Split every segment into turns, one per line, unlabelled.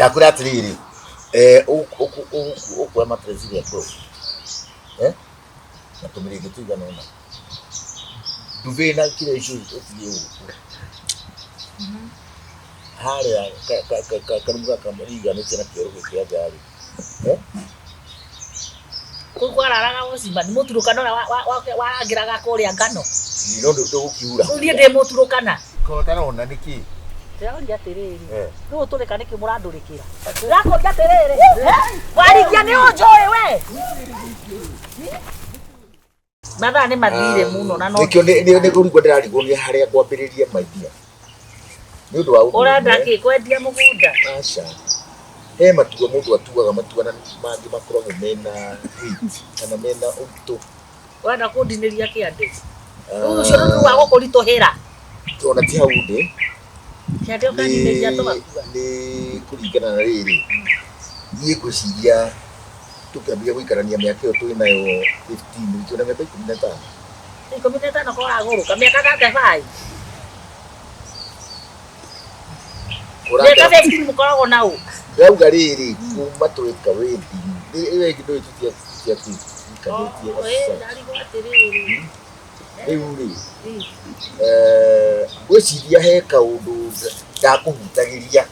Ndakwĩra atĩrĩrĩ, eh, ũkuoya mattress ĩrĩa ngũrũ, eh, na tũmĩrĩngĩ tũigana ũna, ndube na kĩrĩa icio ũtige gũkũ harĩa karumu gaka riganĩtie na kĩoro gĩkĩ kĩa nja rĩ, eh?
Kũu kwararaga ũcima nĩ mũturũkana ũrĩa warangĩraga kũrĩa ngano.
No ndũgũkiura.
Rĩu niĩ ndĩ mũturũkana.
Kotarona nĩkĩ?
Ndĩroria atĩrĩrĩ, rĩu ũtũrĩka nĩkĩ mũrandũrĩkĩra? Ndĩrakũria atĩrĩrĩ, warigia nĩ ũnjũĩ we? Mathaa nĩ mathire mũno na no
Nĩkĩo nĩ kũrigwo ndĩrarigwo nĩ harĩa ngwambĩrĩria my dear. Nĩ ũndũ wa ũndũ
ũrenda
ũmwe.
kĩ kwendia mũgũnda?
Aca. He matua mũndũ atuaga matua na mangĩ makoragwo mena weight kana mena ũritũ.
Ũrenda kũndinĩria kĩande? Rĩu ũcio nĩ wa gũkũritũhĩra.
Ona ti hau ndĩ.
Kĩande ũkandinĩria tũgakua.
Nĩ kũringana na rĩrĩ, niĩ ngwĩciria tũkĩambia gũikarania mĩaka ĩyo twĩ nayo 15, twĩ na mĩaka 15.
15 ko ũragũrũka mĩaka 35. Mĩaka 15 mũkoragwo na ũ?
Ndauga rĩrĩ, kuma tweka wedding, ĩyo ĩngĩ ndũĩ tũtiakikanĩtie.
Oh, ĩ, ndarigwo atĩrĩrĩ.
Rĩu rĩ, ngwĩciria he kaũndũ ndakũhutagĩria,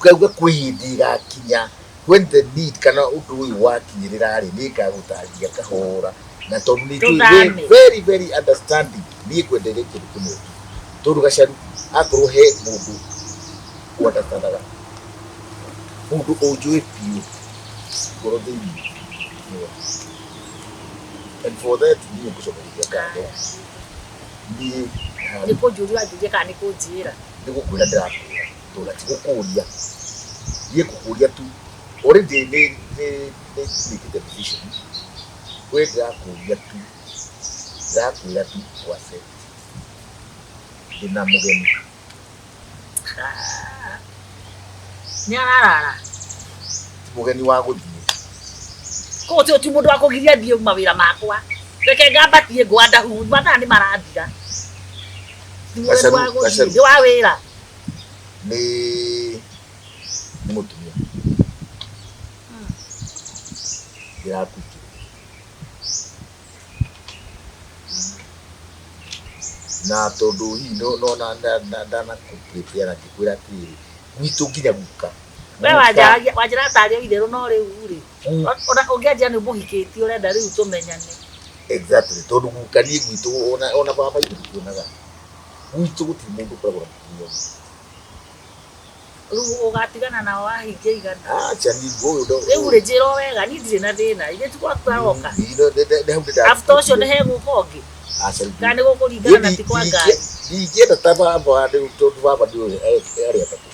ngauga kwĩ hĩndĩ ĩgakinya when the need kana ũndũ ũyũ wakinyĩrĩra rĩ, nĩ ngagũtarĩria kahora, na tondũ nĩ njũĩ wĩ very very understanding, niĩ ngwendeire kĩndũ kĩmwe tu, tondũ Gacaru akorwo he mũndũ ũ understand aga, mũndũ ũnjũĩ biũ ngoro thĩiniĩ nĩwe. And for that niĩ ngũcokeria ngatho. Niĩ
Nĩ kũnjũria ũranjũria kana nĩ kũnjĩra?
Nĩ gũkwĩra ndĩrakwĩra, tondũ na ti gũkũria. Niĩ ngũkũria tu, already nĩ nĩ nĩ nĩkĩte decision, we ndĩrakũria tu, ndĩrakwĩra tu ũ accept ndĩna mũgeni.
Nĩ ararara.
Ti mũgeni wa gũthiĩ.
Koguo ti mũndũ wa kũgiria thiĩ mawĩra makwa. Reke ngambatie ngwa ndahu, mathaa nĩ marathira. Ti mũgeni wa gũthiĩ, nĩ wa wĩra.
Nĩ nĩ mũtumia. Ndĩrakuĩkĩrĩria. Na tondũ hihi no ndanakũ prepare na ngĩkwĩra atĩrĩrĩ, gwitũ nginya guka.
We wanjĩra tarĩ o itherũ no rĩu rĩ, ona ũngĩanjĩra nĩ ũmũhikĩtie ũrenda rĩu tũmenyane.
Exactly, tondũ guka niĩ gwitũ ona baba itũ tũtionaga. Gwitũ gũtirĩ mũndũ ũkoragwo na mũtumia ũmwe.
Rĩu ũgatigana nao wahingia igana.
Acha niĩ ũyũ ndo.
Rĩu rĩ njĩra o wega niĩ ndirĩ na thĩna. Ithe ti gwaku aroka. After ũcio nĩ hegũka ũngĩ.
Aca rĩu.
Kana nĩ gũkũringana na ti kwa ngari.
Ndingĩenda ta baba rĩu tondũ baba nĩ arĩ atatũ.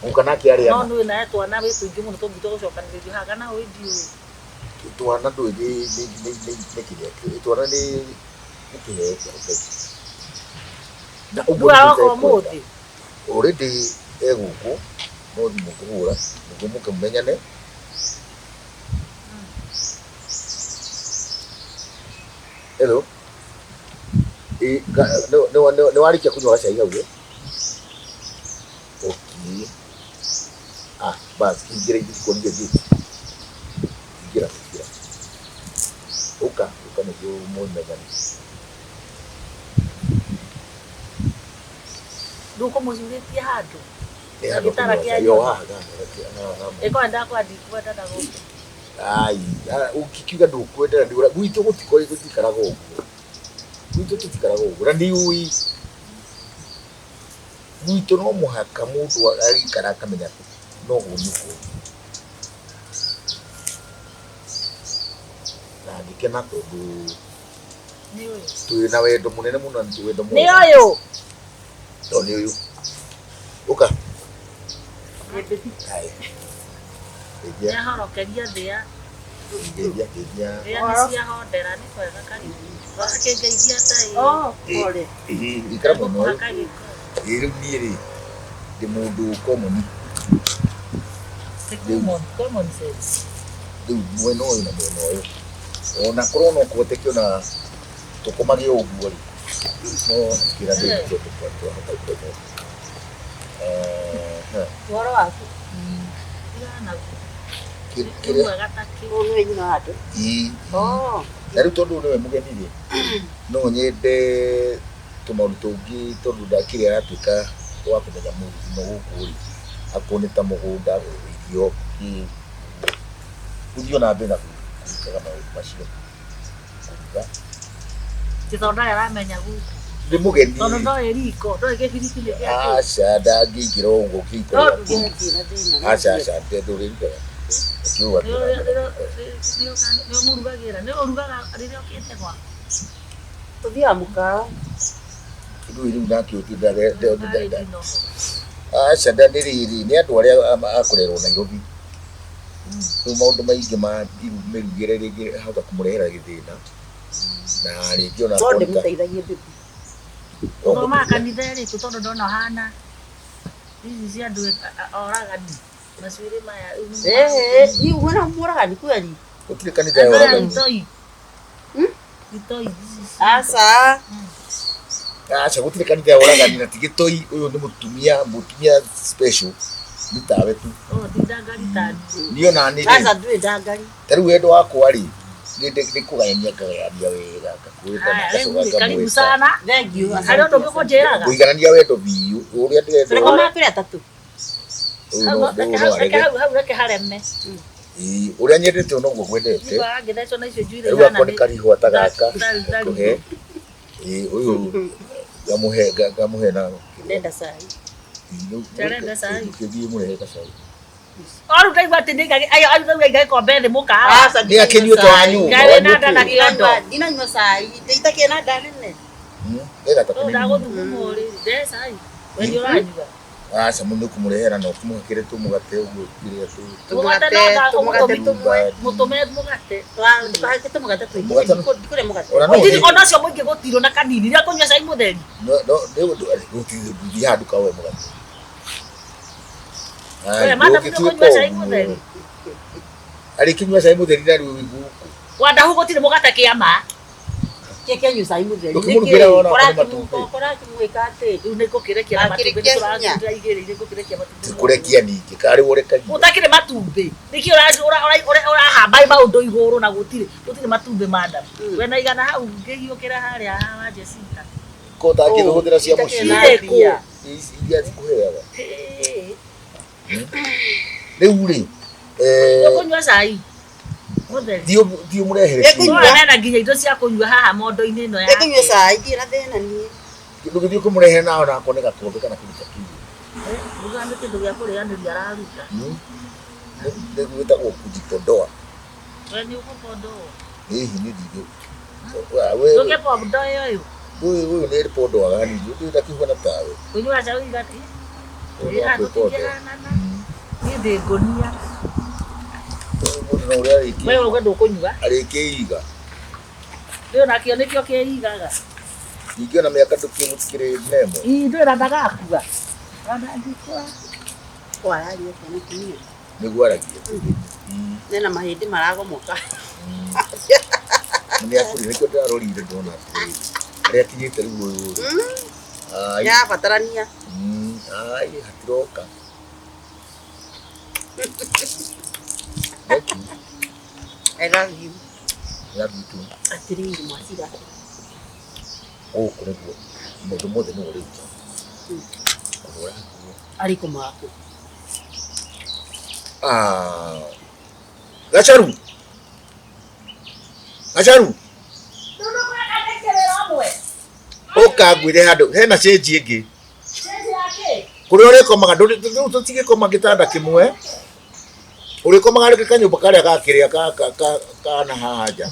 Guka nake arĩ
No
ana.
nĩ nawe twana wĩ tũingĩ mũno tũngĩtua gũcokanĩrĩrio haha kana ũĩ ndiũĩ.
Twana ndũĩ nĩ nĩ nĩ nĩ nĩ kĩrĩa twana nĩ nĩ kĩheo kĩa Ngai. Na ũguo
Rĩu
nĩguo
aroka
itekwenda.
ũmũthĩ.
Already e gũkũ no thimũ ngũhũra nĩguo mũke mũmenyane. Hello. Ĩ, nĩ warĩkia kũnyua gacai hau ĩ? Okay. Ah, bas, ingĩra ithiĩ kuonia gate. Ingĩra, ingĩra. Ũka, ũka nĩguo mũmenyane.
Rĩu ũkũmũcurĩtie handũ.
Nĩ handũ
Gĩtara
kũnyua
kĩa
cai. O
nyoni.
haha, haha, haha, haha.
Ĩkorwo ndakwa ndikwenda ndagũka.
Ai, ũngĩkiuga ndũkwenda na ndũra gwitũ gũtikaraga ũguo. Gwitũ tũtikaraga ũguo na nĩ ũĩ gwitũ no mũhaka mũndũ agĩikara akamenya no ũguo. Na ngĩkena tondũ
Nĩ ũyũ.
twĩ na wendo mũnene mũno na wendo
Nĩ
mwega.
ũyũ.
No nĩ ũyũ. Ũka. Haya. Geithia,
Nĩahorokeria thĩa.
geithia, geithia.
Thĩa nĩ ciahondera nĩ kwega karibu. Akĩngeithia ta ĩ.
Oh, pole.
Ĩĩ, ikara mwena ũyũ.
Egũkũhaka gĩko.
Ĩĩ, rĩu niĩ rĩ, ndĩ mũndũ common.
Ti common sense.
Rĩu mwena ũyũ na mwena ũyũ. Ona korwo no kũhoteke ona tũkomage o ũguo rĩ, no kĩra ndĩ twahota gũkoma.
Ũhoro waku.
Tigana naguo.
Kĩ-
Nĩ
kĩrĩa
mwega ta kĩ.
Ũyũ nĩwe nyina wa andũ.
Ii.
Oh.
Na rĩu tondũ nĩwe mũgeni rĩ, no nyende tũmaũndũ tũngĩ tondũ ndakĩrĩ aratuĩka wa kũmenya mũno gũkũ rĩ, akorwo nĩ ta mũgũnda, irio, kĩ, ũthiĩ ona mbere na gwĩkaga maũndũ macio, kũruga.
Ti tondũ ndarĩ aramenya gũkũ.
Nĩ mũgeni.
Tondũ ndoĩ riko, ndoĩ gĩbiriti nĩ gĩa kĩ.
Aca ndangĩingĩra ũguo kĩhiko
No
gĩaku.
nduge.
Ndirĩ na thĩna.
Aca aca ndũrĩrugaga. Ũkiuga
Nĩ ũmũrugagĩra, nĩ ũrugaga rĩrĩa ũkĩte gwaku.
Tũthiaga mũkawa.
Rĩu rĩu nake ũtinda
Ndarĩ ndinoho.
Aca nda nĩ rĩrĩ nĩ andũ arĩa akũrerwo Nairobi. Rĩu maũndũ maingĩ ma mĩrugĩre rĩngĩ ahota kũmũrehera gĩthĩna. Na rĩngĩ ona
No
akorwo nĩ ta-
ndĩmũteithagie bibi.
no
Ũthomaga
mũteithie.
kanitha ĩrĩkũ tondũ ndona ũhana ici cia andũ oragani macuĩrĩ maya rĩu nĩ
Eh, ni wona mũragani kweli.
Gũtirĩ kanitha ya
Andũ aya
oragani.
itoi.
Hmm?
Itoi ici
Aca.
Aca gũtirĩ kanitha ya oragani na ti gĩtoi ũyũ nĩ mũtumia mũtumia special nĩ tawe tu.
Oh, ti ndangari tani.
Niĩ ona niĩ rĩ,
Aca ndũrĩ ndangari.
ta rĩu wendo wakwa rĩ nĩ kũgayania ngagayania wega ngakwĩra na
Haya, rĩu
ngacoka
rĩ, karibu
ngamwĩta.
sana.
Thank you.
Harĩ ũndũ ũngĩ ũkũnjĩraga?
Kũiganania wendo biũ ũrĩa ndĩrenda
Tũrĩ mapere atatũ.
ũyũ
Hau
no
reke
ũyũ no
hau reke
arege.
hau hau reke hareme.
Ĩĩ, ũrĩa nyendete ũyũ noguo ngwendete.
Ndigua ngĩthecwo na icio njuĩrĩ
Rĩu
ihana
akwa nĩ
nĩ
karihũa ta gaka
Ndari- ndari-
ngakũhe. Ĩĩ, ũyũ ngamũhe ngamũhe na
Ndenda cai.
Ndarenda cai.
Ndũkĩthiĩ mũrehe gacai.
O rĩu ndaigua atĩ nĩ ayo ayo ndaigua gĩkombe thĩ mũkawa.
Aca
Nĩ akĩnyuĩte wa nyũmba.
Ngai wĩna nda na kĩondo.
Ndinanyua cai. Ndaitakĩe na nda nene.
Ega ta
Rĩu ndagũthuguma rĩrĩ, nde cai. We nĩ ũranyua.
Aca mũndũ kũmũrehera na ũkĩmũhakĩre tũmũgate ũguo kĩrĩa tũ
Mũgate
Tũmũgate,
no
tũmũgate tũmwe.
Mũtũme mũgate.
Ndũkahake tũmũgate tũingĩ.
Mũgate-
Ndikũrĩa mũgate.
Ona no
Mũingĩ
ũthiĩ-
ona ũcio mũingĩ gũtirũ na kanini rĩrĩa kũnyua cai mũtheri.
no no nĩ ũndũ gũthiĩ handũ kaoe mũgate.
We, madam, nĩ ũkũnyua cai mũtheri.
Arĩkĩnyua cai mũtheri na rĩu gũkũ.
Wandahu gũtirĩ mũgate kĩama.
Kĩke nyua cai mũtheri.
Ũkĩmũrugĩra wona okorwo nĩ matumbĩ.
Ũrakĩmwĩka atĩ.
Rĩu nĩ ngũkĩrekia na matumbĩ
Akĩrekia
nĩ
hinya.
tũragĩra igĩrĩ nĩ ngũkĩrekia matumbĩ.
Ti kũrekia ningĩ karĩ ũrekagia.
Gũtakĩrĩ matumbĩ. Nĩkĩ ũrahamba maũndũ igũrũ na gũtirĩ gũtirĩ matumbĩ madam.
Mm.
We na igana hau ngĩhiũkĩra harĩa wa Jessica.
Ko ũtangĩhũthĩra cia mũciĩ.
Itakĩrĩ na mbia.
Ici iria cikũheaga.
Hĩ.
Rĩu rĩ,
Ũkũnyua cai mũtheri.
thiĩ ũmũrehere
Ĩkũnyua.
kĩndũ.
Nona na nginya indo cia kũnyua haha mondo-inĩ ĩno ya.
Ndĩkũnyua cai ndirĩ na thĩna niĩ.
Ndũgĩthiĩ kũmũrehere na ona akorwo nĩ gakombe kana kĩndũ ta kĩu.
Ruga nĩ kĩndũ gĩa kũrĩanĩria araruta.
Nĩ gwĩtagwo kujipodoa.
We nĩ ũgũbondwo.
Hihi nĩ ndingĩ.
Ndũngĩbondo ũyũ.
Ũyũ ũyũ nĩ pondoaga hanini, ũyũ ndakĩhuana tawe.
Kũnyua cai igati.
Ũyũ no kwĩpondoa.
Tũtingĩhanana. Niĩ ndĩ ngũnia.
Ũyũ mũndũ no ũrĩa
We ũrauga ndũkũnyua.
arĩkĩiga.
Rĩu nakĩo nĩkĩo kĩigaga.
Ningĩ ona mĩaka ndũkĩmũtikĩrĩ nemo.
Ii ndwĩra ndagakua. Ona ndikua.
Ko araria atĩa mũtumia.
Nĩguo aragia.
Nena mahĩndĩ maragomoka.
Nĩ akũrire nĩkĩo ndĩrarorire ndona atĩrĩrĩ. Harĩa akinyĩte rĩu ũyũ rĩ. Ai,
Nĩarabatarania.
ai, hatiroka. Thank you.
I love you.
Love you too.
Atĩrĩrĩ mwacira.
Gũkũ nĩguo mũndũ mothe nĩwe ũrĩruta. Kũhũra nguo.
Arĩ kũmaku.
Ah. Gacharu. Gacharu. Ũka ngwĩre handũ hena cĩnji ĩngĩ. Kũrĩa ũrĩkomaga rĩu tũtigĩkoma gĩtanda kĩmwe. Ũrĩkomaga rĩngĩ kanyũmba karĩa ga kĩrĩa ka ka ka kana haha nja.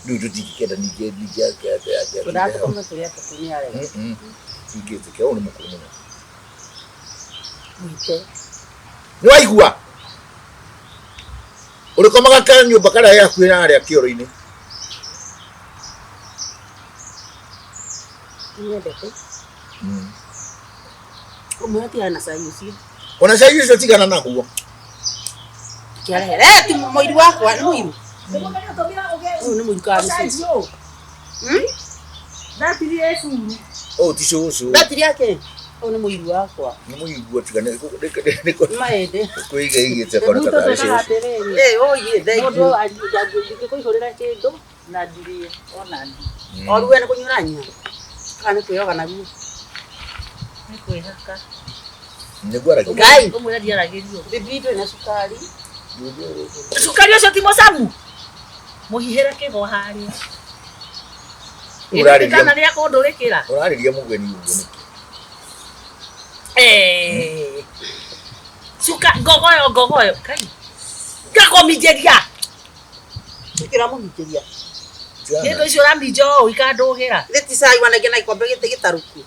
Rĩu tũtingĩkenda ningĩ ningĩ ake ake ake.
Tũratũkoma tũrĩ atatũ nĩ arega.
Ingĩtĩkĩra ũyũ nĩ mũkũrũ mũno.
Mwite.
Nĩ waigua? Ũrĩkomaga kanyũmba karĩa ge hakuhĩ na harĩa kĩoro-inĩ.
Nyendete. Ũmwe atigana na cai ũcio.
Ona cai ũcio tigana naguo.
Kĩarehere. Eh, ti mũiru wakwa nĩ mũiru. Ũyũ nĩ mũiru kana nĩ cũcũ?
Ndatirie ĩcuru.
Ũyũ ti cũcũ.
Batiri yake. Ũyũ nĩ mũiru wakwa.
Nĩ mũiru tiga nĩ
Maĩndĩ.
kwĩiga igĩte kona
Mũndũ
ta
twĩkaga atĩrĩrĩ.
Eh, oye, thank
Mũndũ
you.
angĩkũihũrĩra kĩndũ na ndirĩe ona niĩ.
O rĩu we nĩ kũnyua ũranyua? Kana nĩ kwĩyoga naguo?
Nĩ kwĩhaka.
Nĩguo aragia.
Ngai.
Ũmwĩre ndiaragĩrio.
Bibi ndũrĩ na cukari.
Cukari ũcio ti mũcamu. Mũhihĩre kĩgo harĩa.
Ũrarĩria-
Kana nĩ akũndũrĩkĩra.
Ũrarĩria mũgeni ũguo nĩkĩ?
Eh. Cuka ngogoyo ngogoyo. Kai. Ngakũminjĩria.
Nĩkĩ ũramũminjĩria?
Kĩndũ icio ũraminja ũũ ikandũgĩra.
Githĩ ti cai wanengera na gĩkombe gĩtĩ gĩtarũku?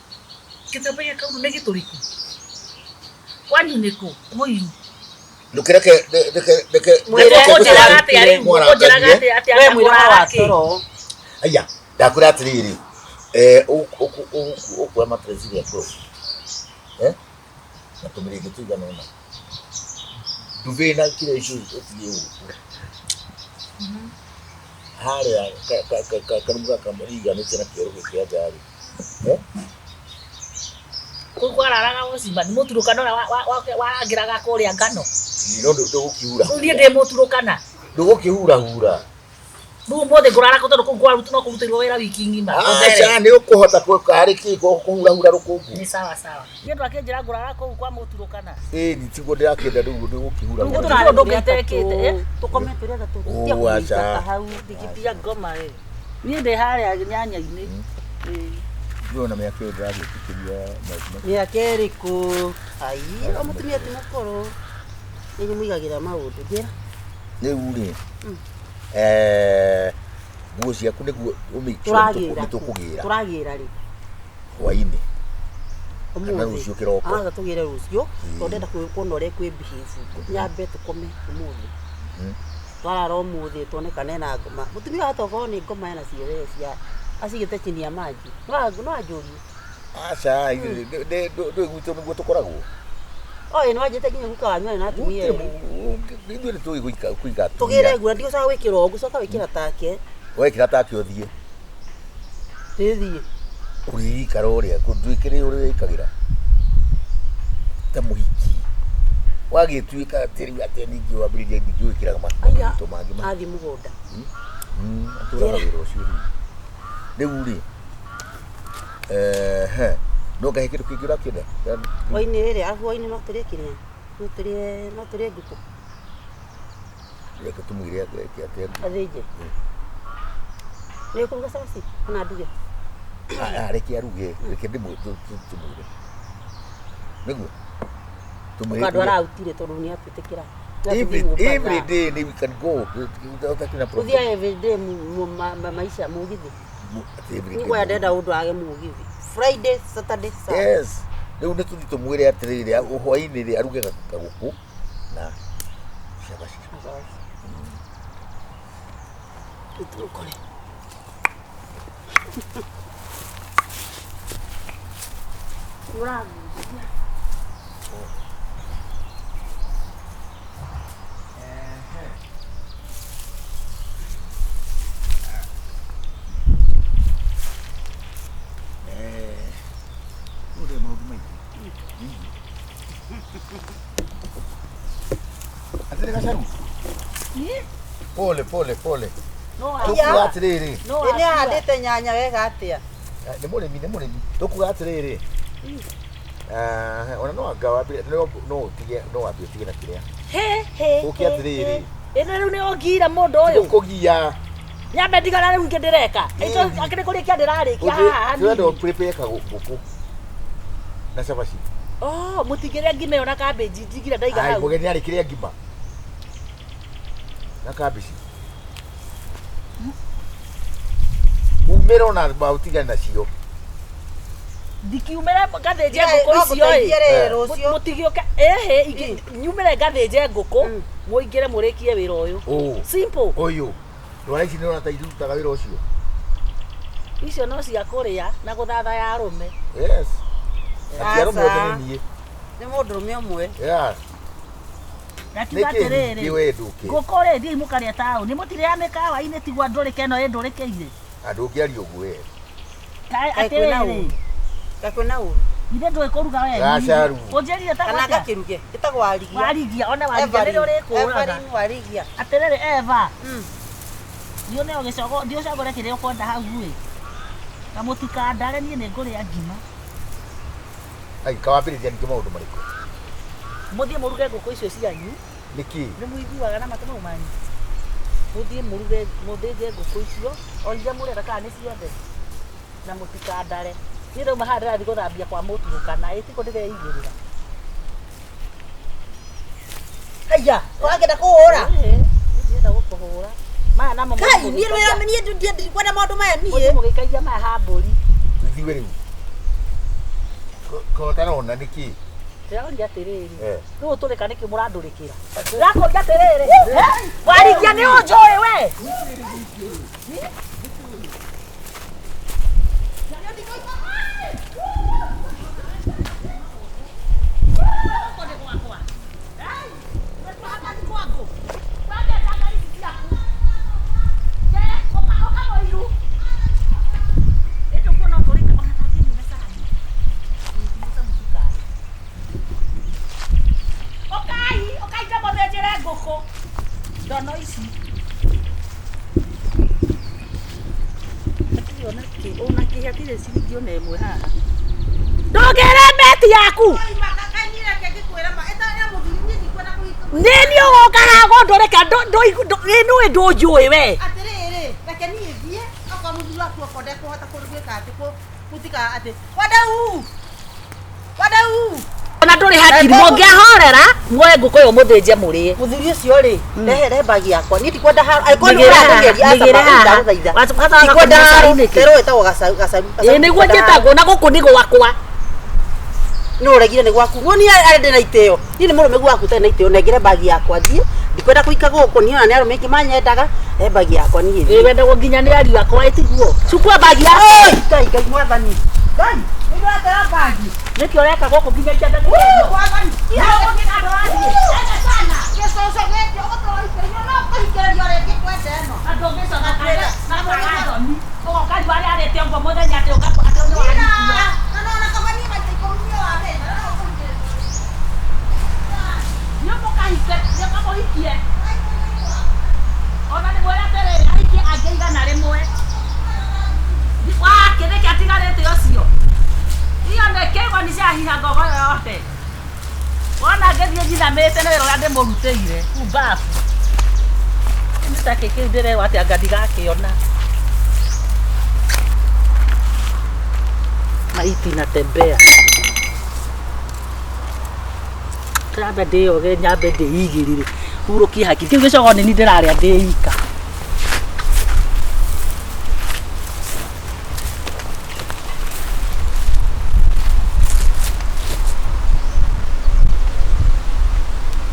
Gĩkombe gĩkau nĩ gĩtũrĩku. Kwanyu nĩkũ? Mũiru.
Ndũkĩreke reke reke
Mwĩre
Ũkũnjĩraga atĩa rĩu? Ũkũnjĩraga atĩa atĩa
We mwĩra wa
ngũraga kĩ?
toro.
Aya, ndakwĩra atĩrĩrĩ, eh, ũkuoya mattress ĩrĩa ngũrũ, eh, na tũmĩrĩngĩ tũigana ũna, duvet na kĩrĩa icio ũtige ũguo harĩa karumu gaka riganĩtie na kĩoro gĩkĩ kĩa nja rĩ, eh,
Kũu kwararaga ũcimba nĩ mũturũkana ũrĩa warangĩraga kũrĩa ngano.
No ndũgũkĩhura
Rĩu niĩ ndĩ mũturũkana.
Ndũgũkĩhurahura.
Rĩu ũmũthĩ ngũrara kũ tondũ kũu kwarutwo no kũrutĩrwo wĩra wiki ng'ima.
Aca nĩ ũkũhota karĩ kĩ kũhurahura rũkũngũ.
Nĩ sawa sawa. Kĩndũ akĩnjĩra ngũrara kũu kwa mũturũkana.
Ĩni tiguo ndĩrakĩenda rĩu ndũgũkĩhurahura.
Rĩu gũtirĩ ũndũ ũngĩ itekĩte, eh?
Tũkome tũrĩ atatũ.
Oh,
Tiga kũingata
aca.
hau.
Ndikitia ngoma ĩ. Niĩ ndĩ harĩa nyanya-inĩ. Ĩĩ.
Ndĩrona mĩaka ĩyo ndĩragĩtĩkĩria maũndũ
Mĩaka ĩrĩkũ? Ai, o mũtumia ti mũkũrũ. Nĩ mũigagĩra maũndũ. Njĩra.
Rĩu rĩ, eh, nguo ciaku nĩguo ũmake sure
Tũragĩra.
nĩ tũkũgĩra
Tũragĩra rĩ?
hwainĩ kana
Ũmũthĩ.
rũciũ kĩroko.
Aca tũgĩre rũciũ tondũ ndenda kuona ũrĩa kwĩ behave. Nyambe tũkome ũmũthĩ. Twarara ũmũthĩ tuone kana ena ngoma. Mũtumia wahota gũkorwo nĩ ngoma ena cio we cia acigĩte chini ya maji. No anjũrie.
Aca ndũĩ gwitũ nĩguo tũkoragwo.
Oĩ nĩ wanjĩte nginya guka wanyu arĩ na atumia erĩ.
Ithuĩ nĩ tũĩ kũiga atumia.
Tũgĩre nguo ndigũcoka gwĩkĩra ũũ ngũcoka gwĩkĩra take.
Wekĩra take ũthiĩ.
Ndĩthiĩ.
Ũrĩikara ũrĩa ndwĩkĩre ũrĩa wĩkagĩra ta mũhiki. Wagĩtuĩka atĩ rĩu atĩ ningĩ wambĩrĩria ningĩ gwĩkĩraga
Aya
maũndũ mangĩ ma
athiĩ mũgũnda.
Atũraga wĩra ũcio rĩu. Rĩu rĩ, ehe, no ngahe kĩndũ kĩngĩ ũrakĩenda?
Hwainĩ rĩrĩ arabu hwainĩ no tũrĩe kĩrĩa? No tũrĩe no tũrĩe ngũkũ.
Reke tũmwĩre eke atĩa.
Athĩnje. Nĩ ũkũruga cabaci kana nduge?
Reke aruge, reke tũmwĩre. Nĩguo? Tũmwĩre.
Ũkandũ arautire tondũ nĩ atwĩtĩkĩra.
Every day we can go. Ũtakĩrĩ na problem.
Gũthiaga every day maisha mũgithi.
Every day.
Nĩ ndenda ũndũ age mũgithi. Friday, Saturday, Sunday.
Yes. Rĩu nĩ tũthiĩ tũmwĩre atĩrĩrĩ hwainĩ rĩ aruge kagũkũ na cabaci.
Tũkore. Ũranguithia.
Ũrĩa maũndũ maingĩ. Atĩrĩ gacaru. Pole pole pole.
No
Tũkuga atĩrĩrĩ.
no
Ĩ nĩ ahandĩte nyanya wega atĩa?
Nĩ mũrĩmi nĩ mũrĩmi. Tũkuga atĩrĩrĩ. Ona no anga wambire no ũtige no wambie ũtige na kĩrĩa.
He he.
Ũke atĩrĩrĩ.
Ĩno rĩu nĩ ũngiira mũndũ ũyũ.
Gũkũgia.
Nyambe ndigana rĩu ingĩ ndĩreka. Ĩto akĩrĩ kũrĩkia ndĩrarĩkia haha
Tũrenda
hanini.
prepare kagũkũ na cabaci.
Oh, mũtingĩrĩa ngima ĩyo na cabbage njigire ndaiga
Ai
hau.
mũgeni arĩkĩrĩa ngima. Na cabbage. Umĩra ona ũtigane nacio.
Ndikiumĩre ngathĩnje
Ngai,
ngũkũ
no
icio
ngũteithie
ĩ.
rĩ rũciũ.
Mũtigĩũke ĩhĩ nyumĩre ngathĩnje ngũkũ mũingĩre mũrĩkie wĩra ũyũ.
Ũũ.
Simple.
Ũyũ. Ndwara ici nĩ ũrona ta irutaga wĩra ũcio.
Icio no cia kũrĩa na gũthathaya arũme.
Yes. Ati arũme othe
Aca.
nĩ niĩ.
Nĩ mũndũrũme ũmwe.
Yeah.
Ngakiuga
Nĩkĩ
atĩrĩrĩ.
ningĩ we ndũkĩ?
Ngũkũ rĩ thiĩi mũkarĩe taũni mũtirĩa mĩkawa-inĩ tiguo ndũrĩke ĩno ĩndũrĩkĩire.
Andũ ũngĩaria ũguo we.
Kaĩ
Kaĩ kwĩna
atĩrĩrĩ.
ũru? Kaĩ kwĩna ũru?
Ithe ndũĩ kũruga we.
Gacaru.
Ũnjĩrire
Kana
tagwo atĩa?
ngakĩruge. Ĩtagwo warigia.
Warigia, one warigia nĩrĩo rĩkũraga.
Evelyn Warigia.
Atĩrĩrĩ Eva,
Mm.
thiĩ ũneo gĩcogo, thiĩ ũcagũre kĩrĩa ũkwenda hau ĩ. Na mũtikandare niĩ nĩ ngũrĩa ngima.
Ai, kawambĩrĩria ningĩ maũndũ marĩkũ?
Mũthiĩ mũruge ngũkũ icio cianyu.
Nĩkĩ?
Nĩ mũiguaga na matũ mau manyu. Mũthiĩ mũruge, mũthĩnje ngũkũ icio, o iria mũrenda kana nĩ ciothe. Na mũtikandare. Niĩ ndauma haha ndĩrathiĩ gũthambia kwa mũturũkana, ĩ tiguo ndĩreigĩrĩra.
Haiya, ũrakĩenda kũhũra?
Ĩĩ, niĩ ndirenda gũkũhũra. Maya namo
Kai,
mũthiĩ
niĩ wĩra niĩ ndikwenda maũndũ maya
mũthiĩ
niĩ.
mũgĩikagia maya ha mbũri.
Ithuĩ rĩu. Ko ũtarona nĩkĩ?
Ndĩroria atĩrĩrĩ,
Eh.
rĩu ũtũrĩka nĩkĩ mũrandũrĩkĩra? Ndĩrakũria atĩrĩrĩ, eh, warigia nĩ ũnjũĩ we? Ũkai, ũkai ndĩmũthĩnjĩre ngũkũ. Ndono ici. Hatirĩ ona kĩ, ona kĩ hatirĩ ciringi ona ĩmwe haha. Ndũngĩre meti yaku. Nĩ niĩ ũgoka haha gũndũrĩka ĩ nĩũĩ ndũnjũĩ we.
Atĩrĩrĩ, reke niĩ thiĩ, okorwo mũthuri waku okorwo ndekũhota gwĩka atĩ gũtika atĩ wadau wadau.
Ona ndũrĩ hakiri mũngĩahorera muoye ngũkũ ĩyo mũthĩnje mũrĩe.
Mũthuri ũcio rĩ, rehe mbagi yakwa. Niĩ ndikwenda haro. Angĩkorwo nĩ
Mĩgĩre haha,
ũrangeria aca
mĩgĩre haha.
ndagũthaitha.
Wacoka
Ndikwenda
kũnyua
haro.
cai nĩkĩ?
Rero wĩtagwo gacaru gacaru.
Ĩ nĩguo njĩtagwo na gũkũ nĩ gwakwa.
Nĩ ũregire nĩ gwaku. Niĩ arĩ ndĩ na itĩo. Niĩ nĩ mũrũme gwaku ũtarĩ na itĩo. Nengere mbagi yakwa thiĩ. Ndikwenda kũika gũkũ. Niĩ ona nĩ arũme aingĩ manyendaga. Rehe mbagi yakwa niĩ
Ĩ
thiĩ.
wendagwo nginya nĩ ariũ akwa ĩ tiguo. Cukua mbagi yaku.
Oi, Ngai Ngai mwathani. Ngai, nĩ ndĩratera mbagi.
Nĩkĩ ũreka gũkũ nginya ikianda nĩ
Mwathani.
Gĩcũcũ gĩkĩ ũgũtũra ũikĩrĩrio no ũkũhingĩrĩrio rĩngĩ kwenda ĩno.
Ũgoka riũa rĩarĩte ũguo mũthenya atĩ ũka atĩ nĩ warikia.
Na no ona kaba niĩ maita ikũmi niĩ wamenya, no ũkũhingĩrĩrio.
Nĩ ũmũkahike, nĩ ũkamũhikie. Ona nĩ mwĩre atĩrĩrĩ, ahikie angĩ 100. Wake nĩkĩ atigarĩte ũcio? Iyo nĩ kĩgoni ciahiha ngogo yothe. Wona ngĩthiĩ njinamĩte nĩ wĩra ũrĩa ndĩmũrutĩire kuu mbabu. Nĩ ta kĩ kĩu ndĩrerwo atĩ anga ndigakĩona. Maiti inatembea. Nyambe ndĩyoge nyambe ndĩigĩrĩre hurũkie hakiri kĩu gĩcogo nĩ niĩ ndĩrarĩa ndĩ ika.